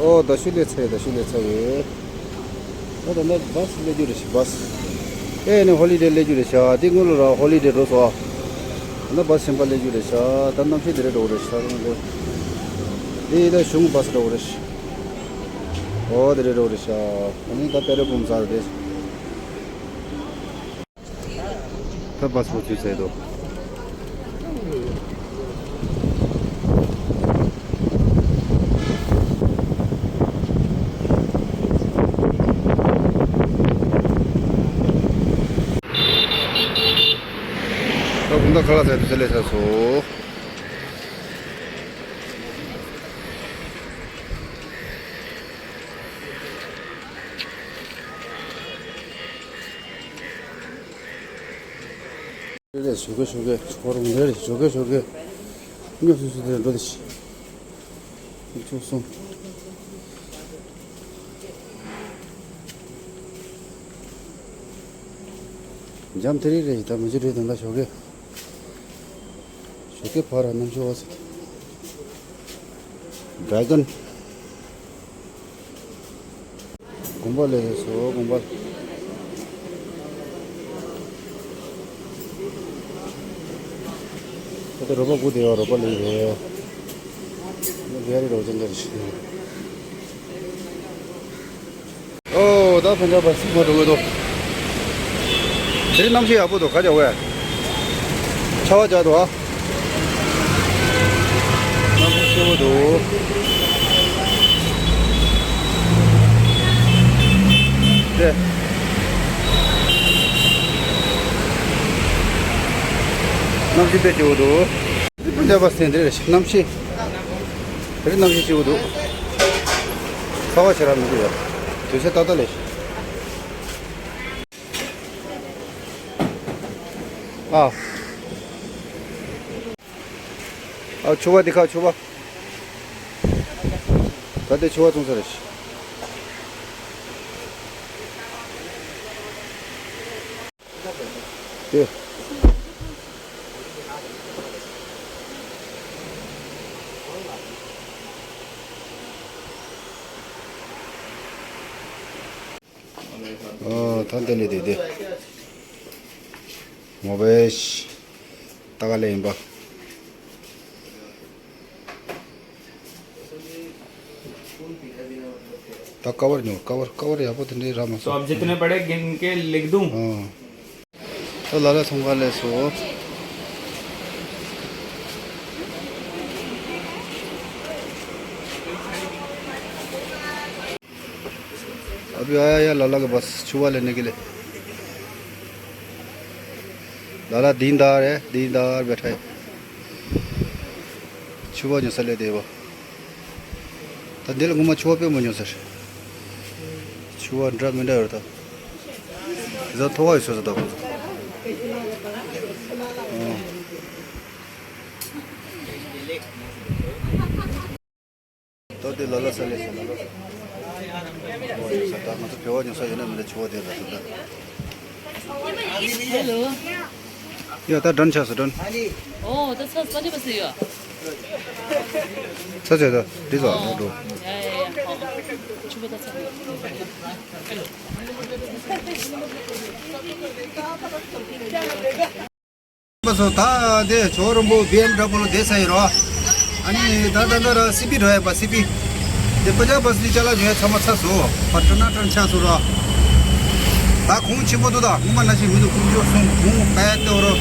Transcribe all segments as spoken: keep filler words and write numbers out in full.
ཨོ་ད་ཤུ་ལེ་ཚེ་ད་ཤུ་ལེ་ཚེ་ཡོད། ད་ད་ན་བཱས་སླེབས་རྒྱུ་རེད་ཤག་བཱས། ཨེ་ནི་ཧོ་ལི་ཌེ་སླེབས་རྒྱུ་རེད་ཤག་དེ་སྔོན་ལ་ར་ཧོ་ལི་ཌེ་འགྲོ་སོང་། ད་ན་བཱས་གཞན་པ་སླེབས་རྒྱུ་རེད་ཤག་ད་གནམ་གཤིས་དེ་རེད་འགྲོ་གི་རེད་ཤག་དེ་ད་གཞུང་བཱས་འགྲོ་གི་རེད་ཤག་ཨོ་དེ་རེད་འགྲོ་གི་རེད་ཤག་ད་ནི་ད་པེ་ར་བུམ་ས་རེད། ད་བཱས་པོ་ཚུད་ཚར་འདུག་ད་དགོང་དག་ཁ་ལག་ཟ་དུས་ཚོད་སླེབས་ཚར་སོང་། རེད་ཞོགས་ཀས་ཞོགས་ཀས་ཁོ་རང་རེད་ཞོགས་ཀས་ཞོགས་ཀས་སྨྱོ་སུ་སུ་དེ་འགྲོ་དེ་ཤི། ཚུགས་སོང་། འཇམ་ཐིང་རིང་རེད་ད་མི་ཚེ་རེད་ད་ད་ཞོགས་ཀས། ཞོགས་ཀས་ཕར་ར་གནམ་གཤིས་འོ་ཟེར། དྲ་གོན། དགོན་པ་ལས་སོ་དགོན་པ། ད་ལྟ་རོ་པ་སྒུག་བསྡད་ཡོད་རོ་པ་ལས་རེད། ལས་རེད་རོ་ཅན་འདྲ་རེད། ཨོ་ད་ཕན་ཆད་པ་སིག་མ་འགྲོ་གི་འདུག་དེ་རིང་གནམ་གཤིས་ཡག་པོ་འདུག་ག་རེ་བས། ཆར་པ་རྒྱག་འདུག་ཨ། གནམ་གཤིས་སྐྱིད་པོ་འདུག་དེ། གནམ་གཤིས་དཔེ་སྐྱིད་པོ་འདུག་འདི་ཕན་ཆད་པ་སེང་འདི་རེད་གནམ་གཤིས། དེ་རིང་གནམ་གཤིས་སྐྱིད་པོ་འདུག་ཚ་བ་ཞེ་དྲག་མི་འདུག་ཡ། དུས་ཚོད་ཏག་ཏག་ལས། ཨ། ཨ་ཕྱུ་པ་འདི་ཁ་ཕྱུ་པ། ད་ལྟའི་ཕྱུ་པ་བཙོང་ས་རེད། དེ། ཨོ་ད་འདི་ལས་དེ་དེ། མོ་བེ་ཤ། ད་ག་ལས་ཡིན་པ། ད་ཀ་བར་ཉོ་ཀ་བར་ཀ་བར་ཡག་པོ་དེ་འདྲའི་རག་མ་སོང་། तो अब जितने पड़े गिन के लिख दूं? ཨོ། ད་ལ་ལ་ཚོང་ཁང་ལས་སོ། अभी आया यार लाला के पास छुआ लेने के लिए। लाला दीनदार है, दीनदार बैठा है। छुआ जो सले देवा। ད་འདི་ལ་ངོ་མ་ཕྱུ་པ་དཔེ་མ་ཉོ་ཟེར། ཕྱུ་པ་འདྲ་མི་འདྲ་ཡོད་རེད་ད། བཟའ་ཐོ་བ་ཡོད་ཟེར་ད་ཁོ་ཚོ། ཨོ། ད་དེ་ལ་ལ་ས་ལེ་ས་ལ་ལ་ས། ཨོ་ཡོད་ས་ད་ང་ཚོ་བེ་བ་ཉོ་ས་ཡོད་ན་མི་འདྲ་ཕྱུ་པ་དེ་ལ་ད་ད། Hello. ཡ་ད་འགྲན་ཆགས་སོ་འགྲན། ཨོ་ད་ཚ་ཚ་ཅི་པ་སེ་ཡོད། ཚ་ཚ་ད་འདི་ཚ་འགྲོ་འགྲོ། ཡ་ཡ་ཡ་ཧོ། ཆུ་པ་ད་ཚ། པ་སོ་ད་དེ་ཇོ་རོན་པོ་བི་ཨེམ་ཌབ་ལུ་དེ་ས་ཡི་རོ། ཨ་ནི་ད་ད་ད་ར་སི་པི་འགྲོ་ཡ་པ་སི་པི། དེ་པ་ཇ་པ་སི་ནི་ཅ་ལག་ཉོ་ཡ་ཚང་མ་ཚར་སོང་། པ་ཏྲ་ན་ཏྲ་ཆགས་སོང་ར། ད་ཁོང་ཆེན་པོ་འདུག་ད་ཁོང་པ་ན་ཞིག་མི་འདུག་ཁོང་ཅོ་སོང་ཁོང་པ་ཡ་ཏེ་འོ་རོ།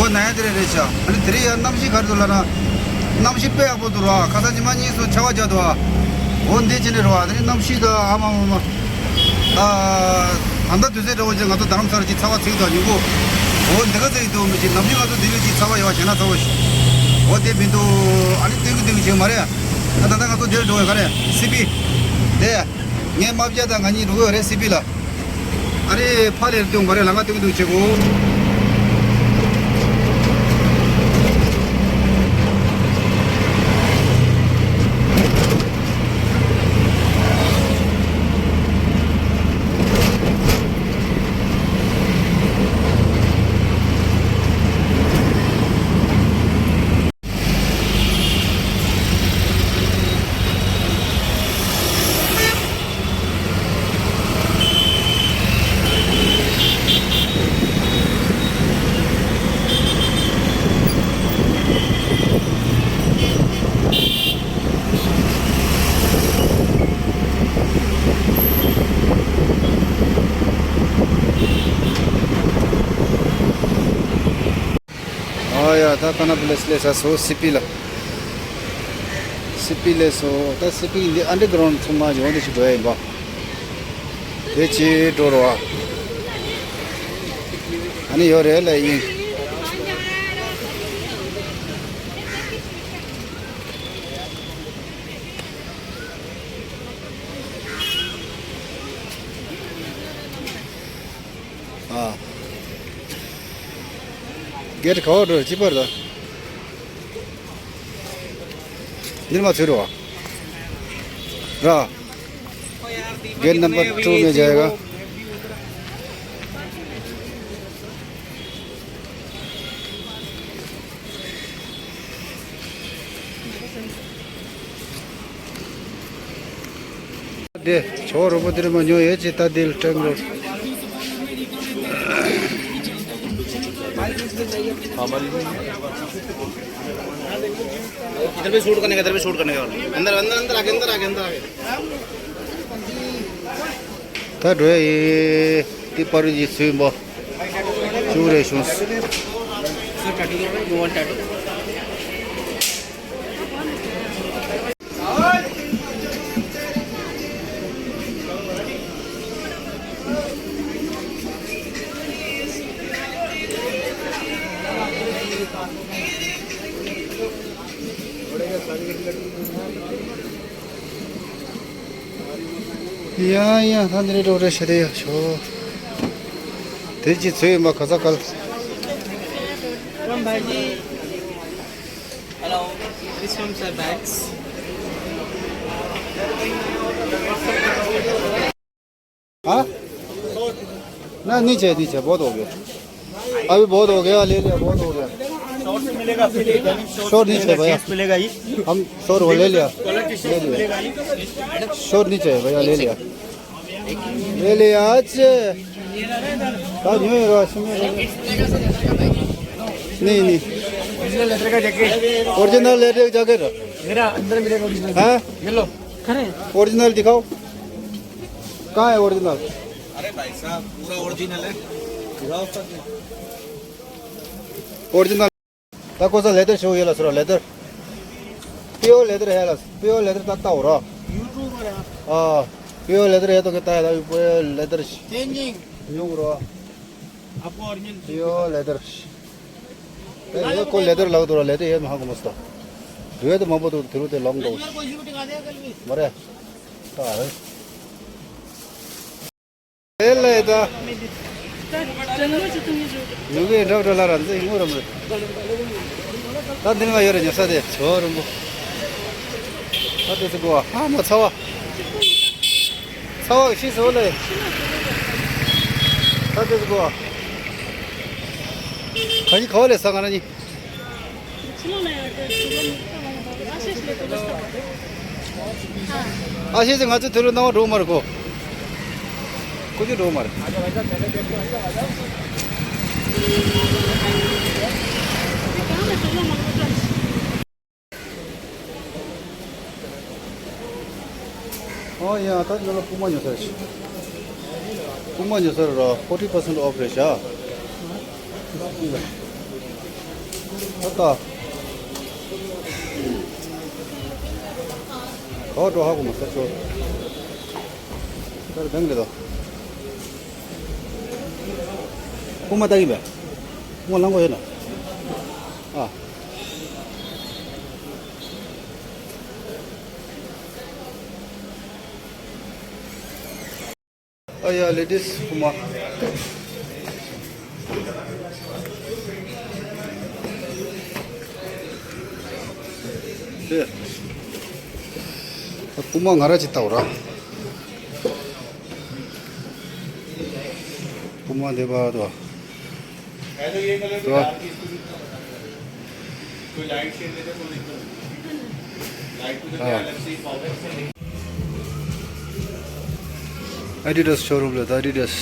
འོ་ན་ཡ་དེ་རེ་རེ་ཤ། ཨ་ནི་དེ་རིང་ཡ་གནམ་གཤིས་ག་རེ་འདུག་ལབ་ན། གནམ་གཤིས་དཔེ་ཡག་པོ་འདུག་ར། ཁ་སང་ཉི་མ་གཉིས་སུ་ཆར་པ་རྒྱག་འདུག་ཨ། འོ་འདི་ཅི་ནས་རོ་ཨ། དེ་རིང་གནམ་གཤིས་ད་ཨ་མ་མ་མ། ད་ད་ལྟ་དུས་ཚོད་འདྲ་བོ་ཅིག་ང་ཚོ་རྡ་རམ་ས་ལ་ཅིག་ཚ་བ་ཚིག་དང་ཉིན་གུང་། འོ་འདི་ག་ཚོད་ཡིན་འདུག་མི་ཅིག་ནམ་རྒྱུན་ང་ཚོ་འདི་ལུས་ཅིག་ཚ་བ་ཡོད་བ་ཞེ་ན་ཚ་བ་ཞིག་འོ་དེ་མི་འདུག་ཨ་ནི་སྟོན་གི་སྟོན་གི་བྱེད་མ་རེད། ད་ད་ལྟ་ང་ཚོ་འདིར་འགྲོ་བའི་ག་རེ་སི་པི། དེ། ངའི་རྨ་བྱ་དང་ང་གཉིས་འགྲོ་གི་ཡོད་རེད་སི་པི་ལ། ཨ་རེ་ཕ་ལེར་སྟོན་ག་རེ་ལ་ང་སྟོན་གི་འདུག་བྱེད་གོ། ད་ཀ་ན་པ་ལེ་སི་ལས་ས་སོ་སི་པི་ལ། སི་པི་ལས་སོ། ད་སི་པི་འདི་ཨན་ཌར་གྷ་རའུན་ཌ་ཚང་མ་ཡོང་དེ་ཞིག་འགྲོ་ཡ་ཡིན་པ། དེ་ཅི་འགྲོ་རོགས་ཨ། ཨ་ནི་ཡོད་རེད་ལ་ཡིན། ཨ། གེ་ཊི་ག་བར་འགྲོ་གཅིག་པར་ད། འདིར་མ་ཚུད་རོགས། ར། गेट नंबर टू में जाएगा। དེ་ཇོ་བོ་རིན་པོ་ཆེ་མ་ཉོ་ཡས་ཅི་ད་དེ་ལ་ཀྲེང་རོ། इधर भी शूट करने का, इधर भी शूट करने का। अंदर, अंदर, अंदर आके, अंदर आके, अंदर आके। ད་འགྲོ་ཡ་ཡི་དེ་པར་ཡི་ཚུལ་འབོ། ཅུ་རེ་ཤུང་། ཡ་ཡ་ད་འདི་རེད་འགྲོ་རེད་ཤ་རེད་ཡ་ཤོ། དེ་ཅི་ཚོད་ཡིན་པ་ག་ས་གལ། Hello, this one, sir, bags. हाँ? ना, नीचे, नीचे, बहुत हो गया। अभी बहुत हो गया, ले लिया, बहुत हो गया। शॉर्ट नहीं चाहिए भैया। हम शॉर्ट वो ले लिया, ले लिया। शॉर्ट नहीं चाहिए भैया, ले लिया। ले लिया आज। आज यूं ही रहा, सुनिए। नहीं, नहीं। ओरिजिनल लेदर का जैकेट। Original leather jacket. मेरा अंदर मिलेगा ओरिजिनल। हाँ? ये लो। ओरिजिनल दिखाओ। कहाँ है ओरिजिनल? अरे भाई साहब, पूरा ओरिजिनल है। दिखाओ सर। ओरिजिनल। ताको सा लेदर शो ये ला सर, लेदर। प्योर लेदर है ला, प्योर लेदर ताता हो रहा। यूट्यूबर है। हाँ, प्योर लेदर है तो कहता है, प्योर लेदर। चेंजिंग। यूं रहा। आपको ओरिजिनल प्योर लेदर। ये को लेदर लग तो लेदर ये महंगा मस्त। दुए तो मोहब्बत उठे थे लॉन्ग डॉग। कोई शूटिंग आ जाएगा कल भी। मरे। ད་ཨེ་ལས་ད། ཡོང་གི་འདྲ་འདྲ་ལ་ར་འཛི་ཡིན་ངོ་རམ་རེད། ད་འདི་ནས་མ་ཡོད་རེད་ཉོ་ས་དེ་ཇོ་བོ་རིན་པོ། ད་དེ་ཚོ་གོ་བ་ཧ་མ་ཚ་བ། ཚ་བ་ཤི་སོ་ལེ། ད་དེ་ཚོ་གོ་བ། ག་ཉི་ག་བ་ལས་ས་ག་ན་ཉི། ཨ་ཤེས་ང་ཚོ་དེ་རུ་སྣང་བ་འགྲོ་མ་རེད་གོ། ཀུ་ཅུ་འགྲོ་མ་རེད། ཨོ་ཡ་ད་ང་ལ་པུ་མ་ཉོ་ས་རེད། པུ་མ་ཉོ་ས་རེད་ར་forty percent off རེད་ཤག་ད་ད། ག་འགྲོ་ཧ་གོ་མ་ས་ཚོ། ད་རེ་དང་རེད་དོ། པུ་མ་ད་གི་བས། པུ་མ་ལང་གོ་ཡོད་ན། ཨ། ཨ་ཡ་ལེ་ཌིས་པུ་མ། དེ། པུ་མ་ང་ར་ཅིག་ལྟ་བ་ར། པུ་མ་དེ་བ་དོ། ཨ། ཨ་ཌི་ཌཱས་ཤོ་རུམ་ལ་ད་ཨ་ཌི་ཌཱས།